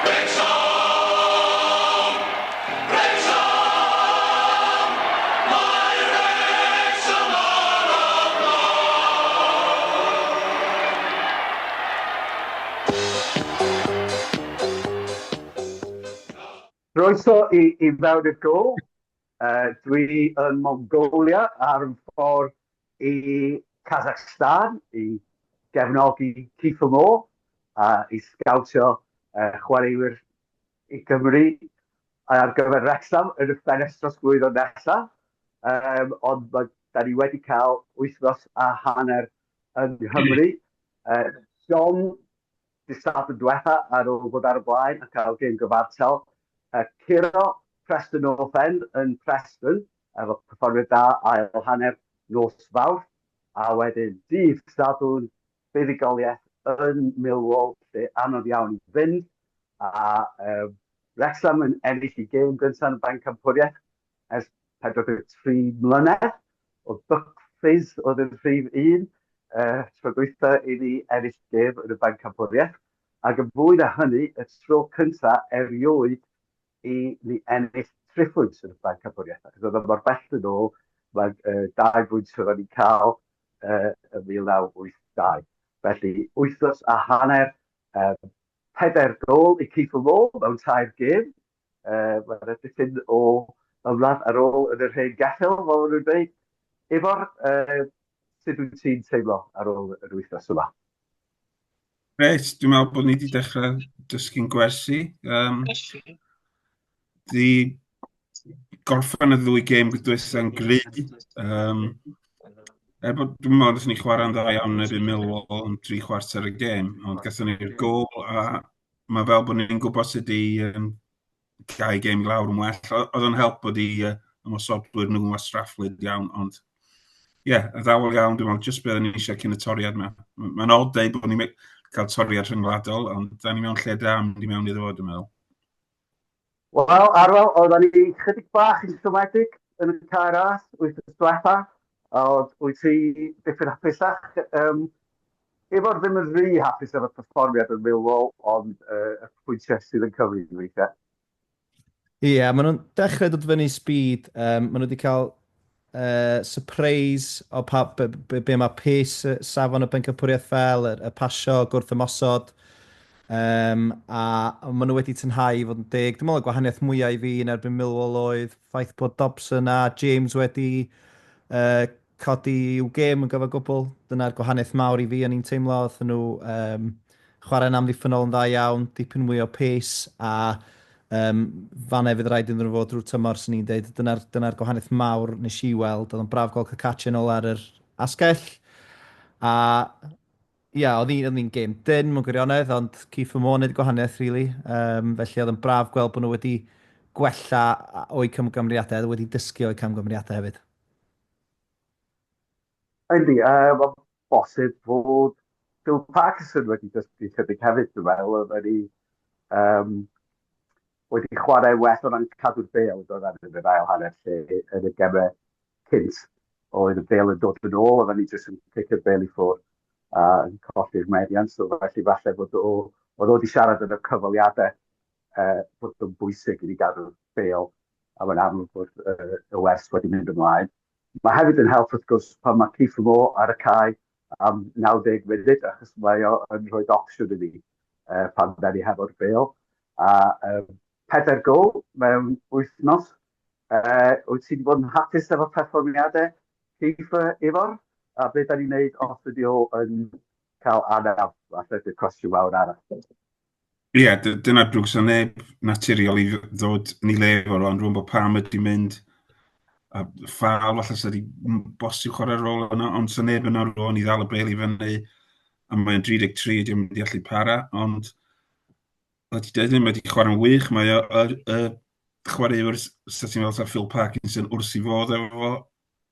Wrecsam! Wrecsam! Mae Wrecsam ar y blaen! Croeso i, i fewn i'r gol. Dwi yn Mongolia ar fy ffordd i Kazakhstan i gefnogi Kieffer Moore a i sgawtio chwaraewyr i Gymru ar gyfer Wrexham yn y ffenest drosglwyddo nesaf. Um, ond mae, da ni wedi cael wythnos a hanner yng Nghymru. John Dydd Sadwrn diwetha ar ôl bod ar y blaen a cael gêm gyfartal. Curo Preston North End yn Preston efo perfformiad da ail hanner nos Fawrth a wedyn dydd Sadwrn buddugoliaeth yn Millwall lle anodd iawn i fynd a um, Wrexham yn ennill i gêm gyntaf yn y Bencampwriaeth ers 43 mlynedd. Oedd Buck Fizz oedd yn rhif un tro dwytha i ni ennill gêm yn y Bencampwriaeth. Ac yn fwy na hynny, y tro cyntaf erioed i ni ennill triphwynt yn y Bencampwriaeth. Achos oedd o mor bell yn ôl, mae 2 bwynt oedden ni'n cael yn 1982. Felly, wythnos a hanner, pedair gôl i Kieffer Moore mewn tair gêm. Mae yna dipyn o ymladd ar ôl yn yr hen geffyl, fel maen nhw'n dweud. Ifor, sut wyt ti'n teimlo ar ôl yr wythnos yma? Reit, dwi'n meddwl bod ni wedi dechrau dysgu'n gwersi. Um, di gorffen y ddwy gêm dwytha'n gry. Um, er bod dwi'n meddwl wnaethon ni chwarae'n dda iawn yn erbyn Millwall yn dri chwarter y gêm, ond gathon ni'r gôl a mae fel bod ni'n gwybod sut i um, gau gêm i lawr yn well. Oedd o'n help bod i ymosodwyr nhw'n wastrafflyd iawn, ond ie, yeah, addawol iawn, dwi'n meddwl, jyst beth o'n i eisiau cyn y toriad yma. Mae'n odd deud bod ni'n cael toriad rhyngwladol, ond da ni mewn lle da mynd i mewn iddo fo, dwi'n meddwl. Wel, Arwel, oedden ni chydig bach yn siomedig yn y Cae Ras wythnos diwetha, ond wyt ti dipyn hapusach? Um, Ifor ddim yn rhy hapus efo'r perfformiad yn Millwall, ond y pwyntiau sydd yn cyfri weithiau. Ie, yeah, maen nhw'n dechrau dod fyny speed. Um, maen nhw wedi cael surprise o pa, be, be, be mae pace safon y bencampwriaeth fel, y, y pasio, gwrth ymosod. Um, a maen nhw wedi tynhau i fod yn deg. Dwi'n meddwl y gwahaniaeth mwyaf i fi yn erbyn Millwall oedd ffaith bod Dobson a James wedi uh, codi i'w gêm yn gyfan gwbl. Dyna'r gwahaniaeth mawr i fi, o'n i'n teimlo. Oedden nhw um, chwarae'n amddiffynnol yn dda iawn, dipyn mwy o pace, a um, fanna fydd rhaid iddyn nhw fod drwy'r tymor, sy'n ni'n deud. Dyna'r dyna gwahaniaeth mawr nes i weld. Oedd o'n braf gweld Cacace yn ôl ar yr asgell. A ia, oedd hi'n hi'n gêm dyn mewn gwirionedd, ond Kieffer Moore wneud y gwahaniaeth, really. Um, felly oedd yn braf gweld bod nhw wedi gwella o'u camgymeriadau, wedi dysgu o'u camgymeriadau hefyd. Yndi, uh, mae'n bosib fod Phil Parkinson wedi dysgu chydig hefyd, dwi'n meddwl, oedd wedi, um, wedi chwarae well o ran cadw'r bêl yn dod ar yr ail hanner lle yn y gemau cynt oedd y bêl yn dod yn ôl, oedden ni jyst yn cicio'r bêl i ffwrdd a yn colli'r meddiant, so felly falle bod o, oedd o wedi siarad yn y cyfweliadau uh, bod o'n bwysig i ni gadw'r bêl a mae'n amlwg bod uh, y wers wedi mynd ymlaen. Mae hefyd yn help wrth gwrs pan mae Kieffer Moore ar y cae am 90 munud achos mae o yn rhoi opsiwn i ni uh, pan da ni hefo'r bêl. A um, pedair gol mewn wythnos. Uh, wyt ti wedi bod yn hapus efo perfformiadau Kieffer, Ifor? A beth da ni'n neud os ydi o yn cael anaf? Falle ydy'r cwestiwn mawr arall. Ie, yeah, dyna'r drwg, so neb naturiol i ddod yn ei le fo rwan, rwy'n bod pam ydi mynd a ffawl falle sa di bosib chwarae'r rôl yna, ond sa neb yna rwan i ddal y bel i fyny, a mae'n 33, diolch mynd i allu para, ond fel ti dweud, mae wedi chwarae'n wych, mae o, y, y chwaraewr, sa ti'n meddwl, sa Phil Parkinson wrth i fod efo fo,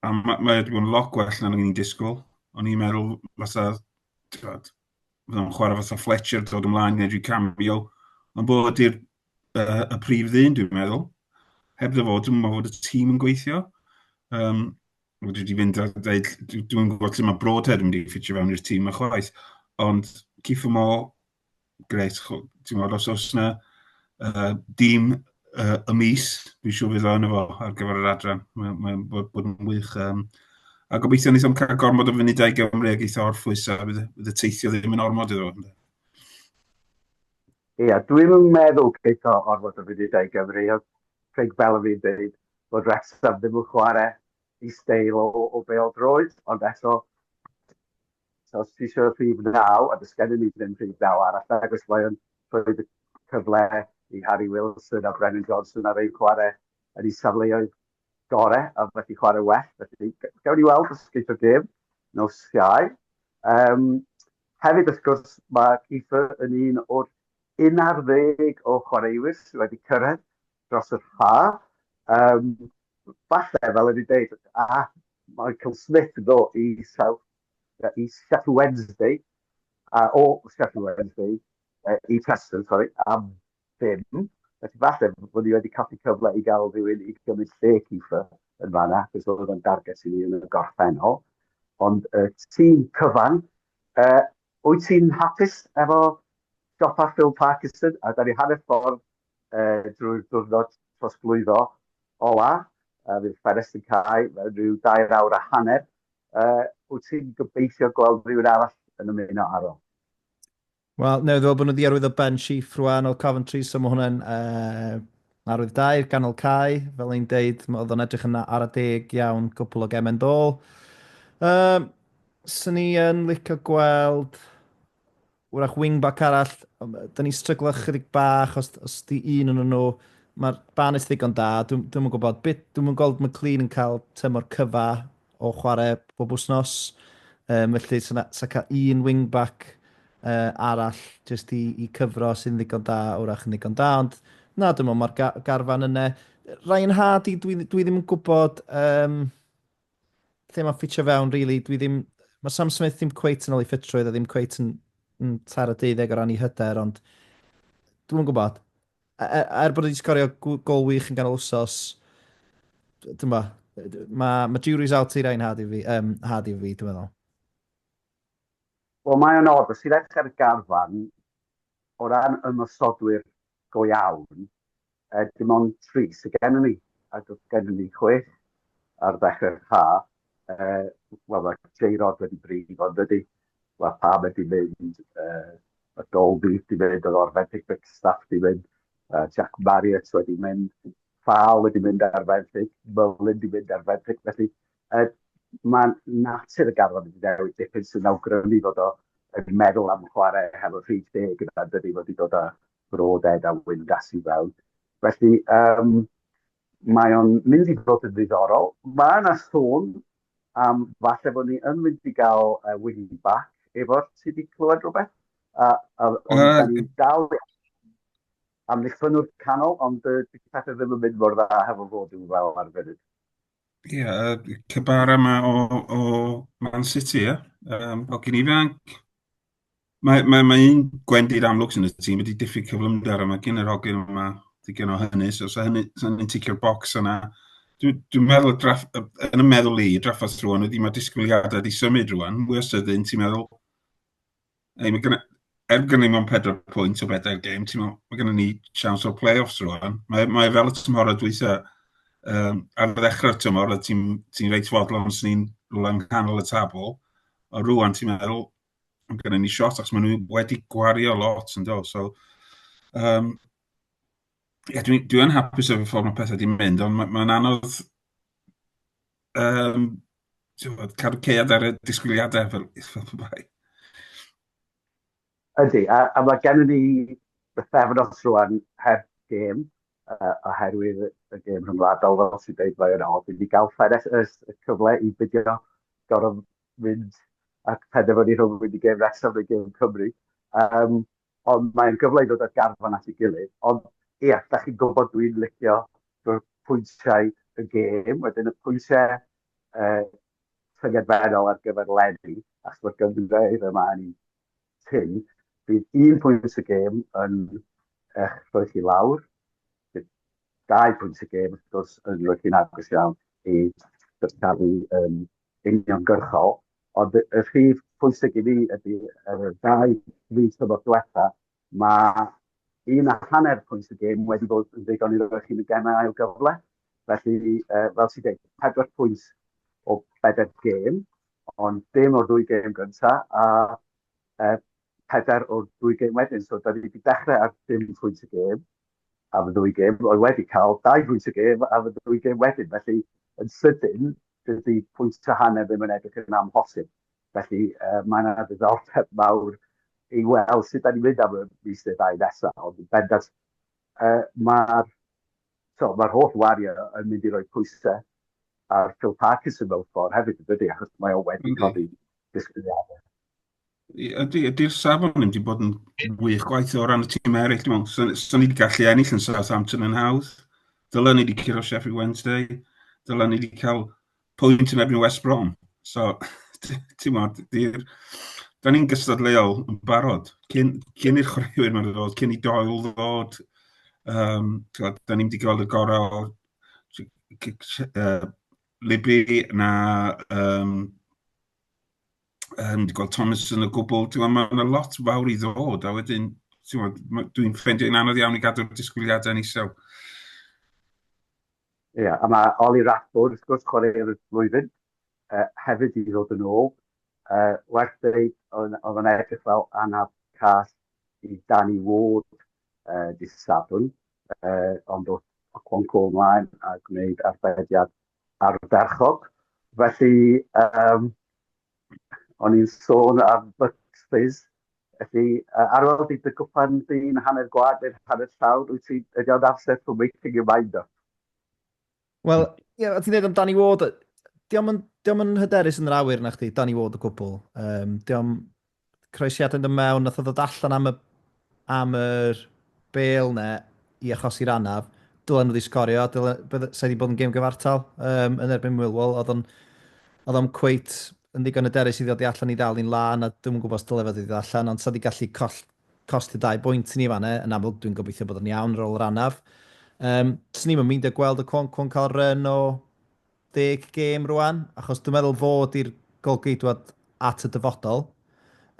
a mae, mae wedi bod yn lot gwell na o'n i'n disgwyl. O'n i'n meddwl fatha, ti'n fydda nhw'n chwarae fatha Fletcher, dod ymlaen, gwneud rhyw cameo. Ond bod ydy'r uh, y prif ddyn, dwi'n meddwl. Heb ddo fod, dwi'n meddwl fod y tîm yn gweithio. Um, dwi wedi fynd a dweud, dwi'n dwi gwybod lle mae Broadhead yn mynd i ffitio fewn i'r tîm yma chwaith. Ond Kieffer Moore, grêt, ti'n meddwl, os oes yna dîm y mis, dwi'n siŵr fydd o yno fo ar gyfer yr adran. Mae'n mae bod, bod yn wych. A gobeithio wneith o'm cael gormod o funudau i Gymru ac eitha orffwys a bydd, bydd y teithio ddim yn ormod iddo fo. Ia, dwi'm yn meddwl geith o ormod o funudau i Gymru. Oedd Craig Bellamy yn dweud bod Wrexham ddim yn chwarae i steil o, o bêl-droed, ond eto, so os ti eisiau rhif 9, a does gennym ni ddim rhif 9 arall, nag oes, mae o'n rhoi y cyfle i Harry Wilson a Brennan Johnson ar ein chwarae yn eu safleoedd gorau, a felly chwarae well. Felly, gawn ni weld os geith o gêm nos Iau. Hefyd, wrth gwrs, mae Kiefer yn un o'r 11 o chwaraewyr sydd wedi cyrraedd dros yr ha. Falle, fel o'n i'n deud, a Michael Smith yn dod i South, i Sheffield Wednesday, a, o Sheffield Wednesday, i Preston, sorry, am ddim. Felly falle bod ni wedi colli cyfle i gael rhywun i gymryd lle Kiefer yn fanna, achos oedd o'n darget i ni yn y gorffennol. Ond y tîm cyfan, wyt ti'n hapus efo siopa Phil Parkinson? A da ni hanner ffordd drwy'r diwrnod trosglwyddo ola, a fydd ffenest yn cau mewn rhyw dair awr a hanner. Wyt ti'n gobeithio gweld rhywun arall yn ymuno ar ôl? Wel, newydd weld bod nhw wedi arwyddo Ben Sheaf rwan o Coventry, so mae hwnna'n uh, arwydd da i'r ganol cae. Fel ni'n deud, oedd o'n edrych yn ara deg iawn cwpl o gemau'n dôl. Um, Swn ni yn licio gweld wrach wingback arall. Da ni'n stryglo chydig bach os, os di un o'n nhw. Mae'r Barnett ddigon da. Dwi'n dwi gwybod. Dwi'n gweld McLean yn cael tymor cyfa o chwarae bob wythnos. Felly, sa, sa cael un wingback arall jyst i, i cyfro sy'n ddigon da, wrach yn ddigon da, ond na, dwi'n meddwl mae'r ga garfan yna. Ryan Hardy, dwi, dwi ddim yn gwybod lle mae'n ffitio fewn, really. Dwi ddim... Mae Sam Smith ddim cweit yn ôl i ffitrwydd a ddim cweit yn, yn taro deuddeg o ran ei hyder, ond dwi'n gwybod. Er, er bod wedi sgorio gol wych yn ganol wsos, dwi'n bo, mae ma jury's out i Ryan Hardy fi, Hardy fi, dwi'n meddwl. Wel, mae o'n od, os ti'n edrych ar y garfan, o ran ymosodwyr go iawn, dim ond tri sydd gennym ni, ac oedd gennym ni chwech ar ddechrau'r ha. Wel, mae J-Rod wedi brifo, yn dydy? Mae Pam wedi mynd, mae Dolby wedi mynd, oedd o'r fenthyg Bickerstaff wedi mynd, Jack Marriott wedi mynd, Fall wedi mynd ar fenthyg, Mullin wedi mynd ar fenthyg, felly mae natur y garfan wedi newid dipyn sy'n awgrymu fod o yn meddwl am chwarae hefo rhif deg yna, dydy, wedi dod â Broadhead a Windass i fewn. Felly, mae o'n mynd i fod yn ddiddorol. Mae yna sôn am falle bod ni yn mynd i gael wing back efo'r, ti wedi clywed rhywbeth? A, a, ond da ni'n dal amddiffynnwr canol, ond uh, pethau ddim yn mynd mor dda hefo fo, dwi'n fel ar y funud. Ie, yeah, Cybara yma o, o Man City, ie. Hogyn ifanc. Mae, mae, mae un gwendid amlwg sy'n y tîm ydy diffyg cyflymder, a mae gen yr hogyn yma digon o hynny, so sa hynny, sa hynny'n ticio'r bocs yna. Dwi'n dwi meddwl, draff, yn y meddwl i, drafferth rwan ydy mae disgwyliadau wedi symud rwan, mwy o sydyn, ti'n meddwl, ei, mae gynna, er gynna ni mewn 4 pwynt o bedair gêm, ti'n meddwl, mae gynna ni siawns o'r play-offs rwan. Mae, mae fel y tymhorau dwytha, ar ddechrau'r tymor, oedd ti'n ti reit fodlon os ni'n rhywle yng nghanol y tabl, a rwan ti'n meddwl, mae gennym ni shot, achos maen nhw wedi gwario lot yn do. So, yeah, dwi'n dwi yn hapus efo ffordd mae pethau wedi mynd, ond mae'n ma anodd bod, cadw cead ar y disgwyliadau fel, fel bai. Ydy, a, a mae gennym ni bythefnos rwan heb gêm, oherwydd y gêm rhyngwladol, fel sy'n dweud, mae o'n od i ni gael ffenest, y cyfle i bidio gorfod mynd ac penderfynu rhwng mynd i gêm Wrexham neu gêm Cymru. Um, ond mae'n gyfle i ddod â'r garfan at ei gilydd. Ond ia, da chi'n gwybod dwi'n licio pwyntiau y gêm, wedyn y pwyntiau tyngedfennol ar gyfer Lenny, achos mae'r gynghrair yma yn un tynn, bydd un pwynt y gêm yn eich rhoi chi lawr, bydd dau pwynt y gêm wrth gwrs yn rhoi chi'n agos iawn i dyrchafu yn uniongyrchol, ond y rhif pwysig i fi ydy, ar y ddau dri tymor diwetha, mae 1.5 pwynt y gêm wedi bod yn ddigon i roi chi'n y gemau ail gyfle. Felly, fel ti'n dweud, 4 pwynt o bedair gêm, ond dim o'r ddwy gêm gyntaf, a pedair o'r ddwy gêm wedyn. So, da ni wedi dechrau ar dim pwynt y gêm am y ddwy gêm, ond wedi cael 2 pwynt y gêm am y ddwy gêm wedyn. Felly, yn sydyn, dydy pwynt a hanner ddim yn edrych yn amhosib. Felly, mae yna ddiddordeb mawr i weld sut da ni'n mynd am y mis neu ddau nesaf, ond yn bendant, mae'r so, mae'r holl wario yn mynd i roi pwysau ar Phil Parkinson mewn ffordd hefyd, yn dydy, achos mae o wedi codi disgwyliadau. Ydy, ydy'r safon ddim wedi bod yn wych gwaith o ran y tîm eraill, dwi'n meddwl. So, so ni wedi gallu ennill yn Southampton yn hawdd. Dylen ni wedi curo Sheffield Wednesday. Dylen ni wedi cael pwynt yn erbyn West Brom. So, ti'n meddwl, di'r... Da ni'n gystadleuol yn barod. Cyn, cyn i'r chwaraewyr mae'n ddod, cyn i Doyle ddod, da ni'n wedi gweld y gorau o Libby na wedi gweld Thomas yn y gwbl. Ti'n gwybod, mae yna lot fawr i ddod, a wedyn, ti'n gwybod, dwi'n ffeindio'n anodd iawn i gadw'r disgwyliadau yn isel. Ie, yeah, a mae Ollie Rathbone, wrth gwrs, chwaraewr y flwyddyn, hefyd i ddod yn ôl. Werth dweud, oedd o'n edrych fel anaf cas i Danny Ward dydd Sadwrn, ond oedd Okonkwo ymlaen a gwneud arbediad ardderchog. Felly, o'n i'n sôn am Bucks Fizz, felly, Arwel, di dy gwpan di'n hanner gwag neu'n hanner llawn, wyt ti, ydy o'n amser for making your mind up? Wel, ie, yeah, ti'n dweud am Danny Ward, diolch yn, diolch yn hyderus yn yr awyr na chdi, Danny Ward o gwbl. Diolch croesiadau'n dod mewn, nath o ddod allan am y, am yr bêl 'na i achosi'r anaf. Dylen nhw wedi sgorio, dylen, bydde, sa wedi bod yn gêm gyfartal yn erbyn Millwall. Oedd o'n, oedd o'n cweit yn ddigon hyderus i ddod i allan i ddal i'n lân, a dwi'm yn gwybod os dyle fo wedi dod allan, ond sa wedi gallu coll, costio 2 bwynt i ni fan'na. Yn amlwg, dwi'n gobeithio bod o'n iawn ar ôl yr anaf. Swn i'm yn meindio gweld y Okonkwo'n cael run o 10 gêm rwan, achos dwi'n meddwl fod i'r golgeidwad at y dyfodol.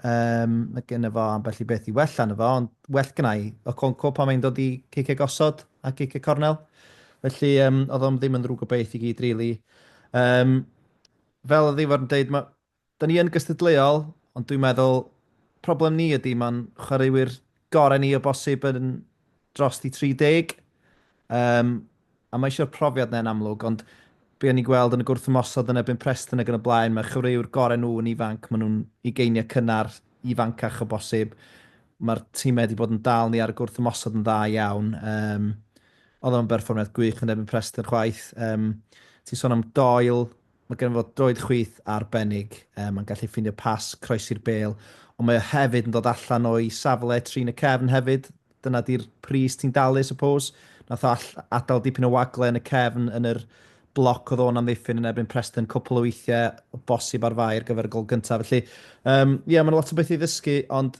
Mae gen fo ambell i beth i wella yno fo, ond well gynna i Okonkwo pan mae'n dod i cicio gosod a cicio cornel. Felly, oedd o'n ddim yn ddrwg o beth i gyd, really. Fel oedd Ifor yn dweud, ma, da ni yn gystadleuol, ond dwi'n meddwl problem ni ydy mae'n chwaraewyr gorau ni o bosib yn dros di 30. A mae eisiau'r profiad 'na yn amlwg, ond be o'n i'n gweld yn y gwrthymosod yn erbyn Preston ac yn y blaen, mae chwaraewyr gorau nhw yn ifanc, maen nhw'n ugeiniau cynnar, ifancach o bosib. Mae'r tîmau wedi bod yn dal ni ar y gwrthymosod yn dda iawn. Oedd o'n berfformiad gwych yn erbyn Preston chwaith. Ti'n sôn am Doyle, mae gen fo droed chwith arbennig. Mae'n gallu ffindio pas, croesi'r bêl, ond mae o hefyd yn dod allan o'i safle trin y cefn hefyd. Dyna di'r pris ti'n dalu, I suppose. Nath o adael dipyn o wagle yn y cefn yn yr bloc oedd o'n amddiffyn yn erbyn Preston cwpl o weithiau, o bosib ar fai ar gyfer y gol gyntaf. Felly, ie, yeah, mae'n lot o beth i ddysgu, ond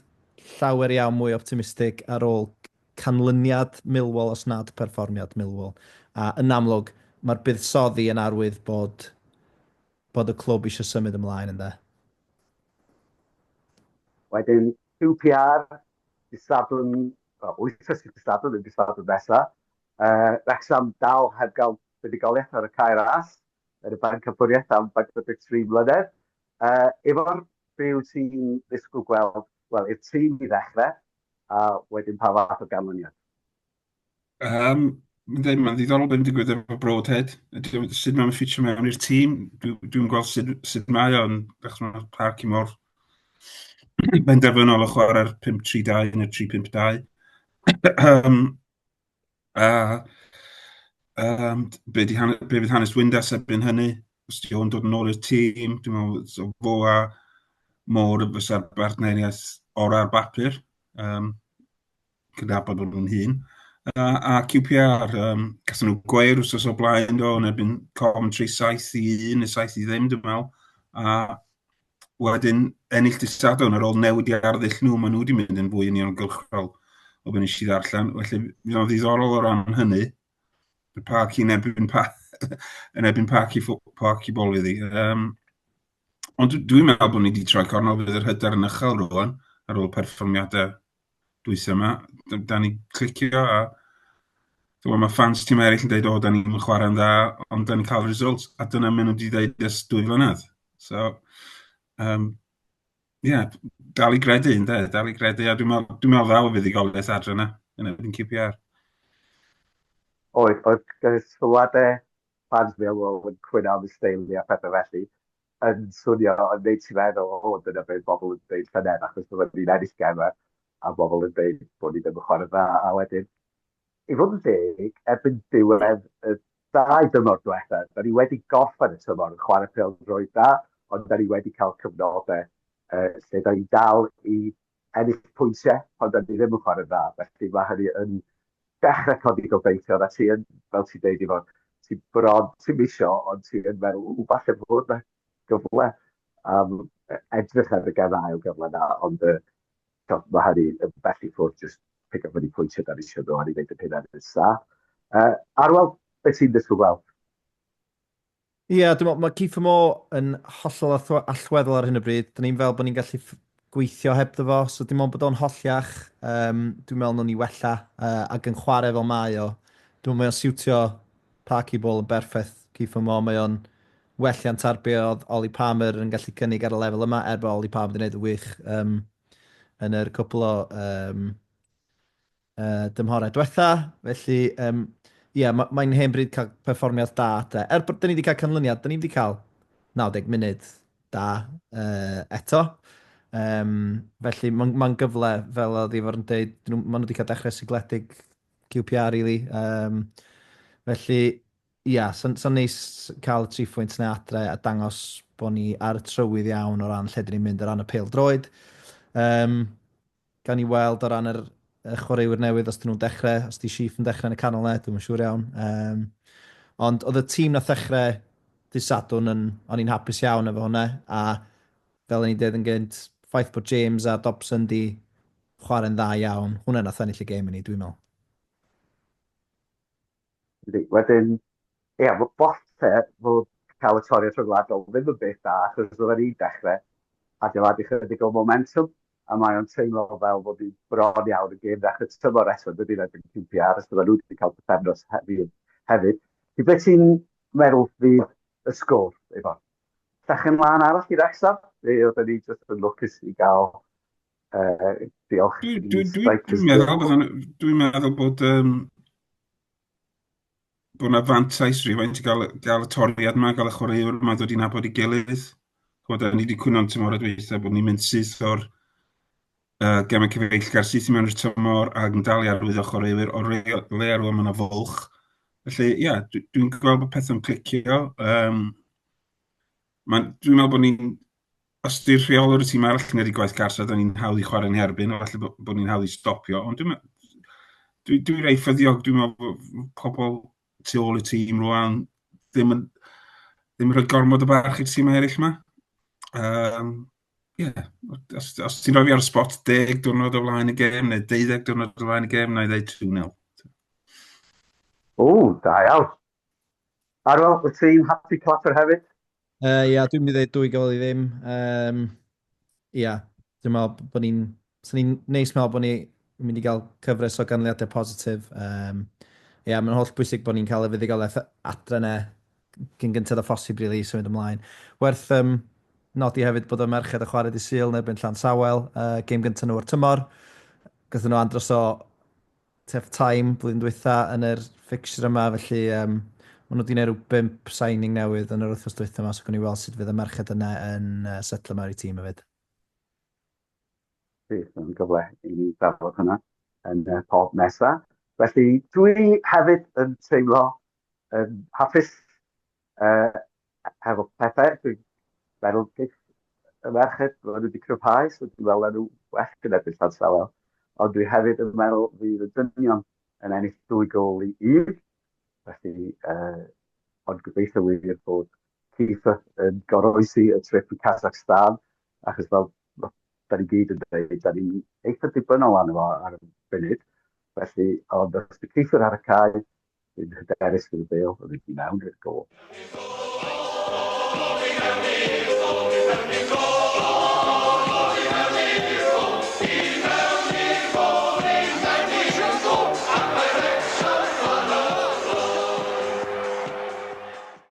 llawer iawn mwy optimistig ar ôl canlyniad Millwall os nad perfformiad Millwall. A yn amlwg, mae'r buddsoddi yn arwydd bod y clwb eisiau symud ymlaen ynddo. Wedyn, QPR, dydd Sadwrn, well, wythnos i dydd Sadwrn, ddim dydd Sadwrn nesa. Wrexham dal heb gael buddugoliaeth ar y Cae Ras yn y Bencampwriaeth am 43 mlynedd. Ifor, be wyt ti'n ddisgwyl gweld, wel, i'r tîm i ddechrau, a wedyn pa fath o ganlyniad? Mae'n ma ddiddorol beth yn digwydd efo Broadhead. Sut mae'n ffitio mewn i'r tîm. Dwi'n dwi gweld sut mae o'n, achos mae'r Parky mor benderfynol o chwarae'r 5-3-2 neu'r 3-5-2. A be, di hanes, be fydd hanes Windass erbyn hynny? Os di o'n dod yn ôl i'r tîm, dwi'n meddwl so fo a Moore fysa'r bartneriaeth orau ar bapur. Cydnabod bod nhw'n hun. A QPR, gathon nhw gweir wrth o blaen do, yn erbyn Coventry 7-1 neu 7-0, dwi'n meddwl. A wedyn ennill dydd Sadwrn ar ôl newid i arddull nhw, maen nhw wedi mynd yn fwy uniongyrchol o beth nes i ddarllen. Felly, fydd o'n ddiddorol o ran hynny. Y Parky yn erbyn, pa, yn erbyn Parky, Parky bol iddi. Ond dwi'n meddwl bod ni wedi troi cornel, fydd yr hyder yn uchel rwan ar ôl perfformiadau. dwytha yma, da ni clicio a Dwi'n mae fans tîm eraill yn dweud, o, da ni'n chwarae'n dda, ond da ni'n cael results, a dyna maen nhw wedi dweud ers 2 flynedd. So, yeah, dal i gredu, ynde, dal i gredu, a dwi'n meddwl, dwi meddwl ddaw y fuddugoliaeth adre yna, yn erbyn QPR. Oedd, oedd sylwadau fans Millwall yn cwyno am y steili a pethau felly, yn swnio yn neud ti feddwl, o, dyna beth bobl yn dweud llynedd, achos byddwn ni'n ennill gemau, a bobl yn dweud bod ni ddim yn chwarae dda, a wedyn, i fod yn deg, erbyn diwedd y 2 dymor diwetha, da ni wedi gorffen y tymor yn chwarae pêl-droed da, ond da ni wedi cael cyfnodau lle da ni dal i ennill pwyntiau, ond da ni ddim yn chwarae dda. Felly mae hynny yn dechrau codi gobeithio, a ti yn, fel ti'n deud Ifor, ti'n bron, ti'n misio, ond ti yn meddwl, ww, falle bod yna gyfle am edrych ar y gem ail gyfle na, ond mae hynny yn bell i ffwrdd, just pigo fyny pwyntiau da ni eisiau nhw, a ni wneud y pethau yn saff. Arwel, beth ti'n disgwyl gweld? Ie, yeah, dwi'n meddwl, mae Kieffer Moore yn hollol allweddol ar hyn o bryd. Dyn ni'n fel bod ni'n gallu gweithio hebddo fo, so dim ond bod o'n holliach, dwi'n meddwl nhw'n ni wella ac yn chwarae fel mae o. Dwi'n meddwl mae o'n siwtio Parky Ball yn berffaith, Kieffer Moore, mae o'n welliant ar be oedd Ollie Palmer yn gallu cynnig ar y lefel yma, er bod Ollie Palmer wedi gwneud yn wych yn yr cwpl o dymhorau diwetha. Felly, um, ie, yeah, mae'n mae hen bryd cael perfformiad da adre. Er bod ni wedi cael canlyniad, da ni wedi cael 90 munud da eto. Felly, mae'n ma gyfle, fel oedd Ifor yn dweud, maen nhw wedi cael dechrau sigledig QPR, really. Felly, ia, sa'n sa neis cael y 3 phwynt 'na adre a dangos bod ni ar y trywydd iawn o ran lle dyn ni'n mynd o ran y pêl droed. Um, gawn ni weld o ran yr, y chwaraewyr newydd os dyn nhw'n dechrau, os di Sheaf yn dechrau yn y canol 'na, dwi'm yn siŵr iawn. Um, ond oedd y tîm nath ddechrau dydd Sadwrn yn, o'n i'n hapus iawn efo hwnna, a fel o'n i'n dweud yn gynt, ffaith bod James a Dobson di chwarae'n dda iawn, hwnna nath ennill y gêm i ni, dwi'n meddwl. Yndi. Wedyn, ia, falle fod cael y toriad rhyngwladol ddim yn beth da, achos oedden ni'n dechrau adeiladu chydig o momentum, a mae o'n teimlo fel bod ni'n bron iawn yn gêm ddechrau tymor eto, dydy yn erbyn QPR, os bydden nhw wedi cael pythefnos hefyd. hefyd. Felly, beth ti'n meddwl fydd y sgôr, Ifor? Llechen lân arall i Wrecsam? Neu oedden ni jyst yn lwcus i gael diolch i Strikers? Dwi'n meddwl, dwi'n meddwl bod bod yna fantais rhywfaint i gael, gael y toriad yma, gael y chwaraewr yma dod i nabod i gilydd. Chwbod, da ni wedi cwyno'n tymor dwytha bod ni'n mynd syth o'r gemau cyfeillgar syth i mewn i'r tymor ac yn dal i arwyddo chwaraewyr o le ar ôl mae yna fwlch. Felly, ie, yeah, dwi'n dwi gweld bod pethau'n clicio. Um, dwi'n meddwl bod ni'n os di'r rheolwr y tîm arall yn gwneud gwaith cartref, da ni'n hawdd i chwarae'n herbyn, a falle bod ni'n hawdd i stopio, ond dwi'n dwi, dwi reit ffyddiog, dwi'n meddwl bod pobl tu ôl y tîm rwan ddim yn, ddim yn rhoi gormod o barch i'r tîm eraill yma. Yeah. Os, os ti'n rhoi fi ar y spot 10 diwrnod o flaen y gêm, neu 12 diwrnod o flaen y gêm, na i ddeud 2-0. O, da iawn. Arwel, wyt ti'n happy clapper hefyd? Ia, dwi'n mynd i ddeud 2 gôl i ddim. Um, ia, dwi'n meddwl bod ni'n... Swn ni'n neis meddwl bod ni'n mynd i gael cyfres o ganlyniadau positif. Um, ia, mae'n holl bwysig bod ni'n cael y fuddugoliaeth adre yna cyn gynted â phosib, really, i symud ymlaen. Werth nodi hefyd bod y merched yn chwarae dydd Sul yn erbyn Llansawel, gêm gyntaf nhw o'r tymor. Gathon nhw andros o tough time blwyddyn dwytha yn yr fixture yma, felly maen nhw wedi gwneud rhyw 5 signing newydd yn yr wythnos dwytha yma, so gawn ni weld sut fydd y merched yna yn setlo mewn i tîm hefyd. Bydd yn gyfle i ni drafod hwnna yn y pod nesaf. Felly dwi hefyd yn teimlo yn hapus hefo pethau. Dwi'n meddwl geith y merched, maen nhw wedi cryfhau, so dwi'n meddwl nhw well yn erbyn Llansawel. Ond dwi hefyd yn meddwl fydd y dynion yn ennill 2 gôl i 1. Felly, ond gobeithio wir bod Kieffer yn goroesi y trip i Kazakhstan, achos fel da ni gyd yn dweud, da ni'n eitha dibynnol arno fo ar y funud. Felly, ond os di Kieffer ar y cae, dwi'n hyderus fydd y bêl yn mynd i mewn i'r gôl.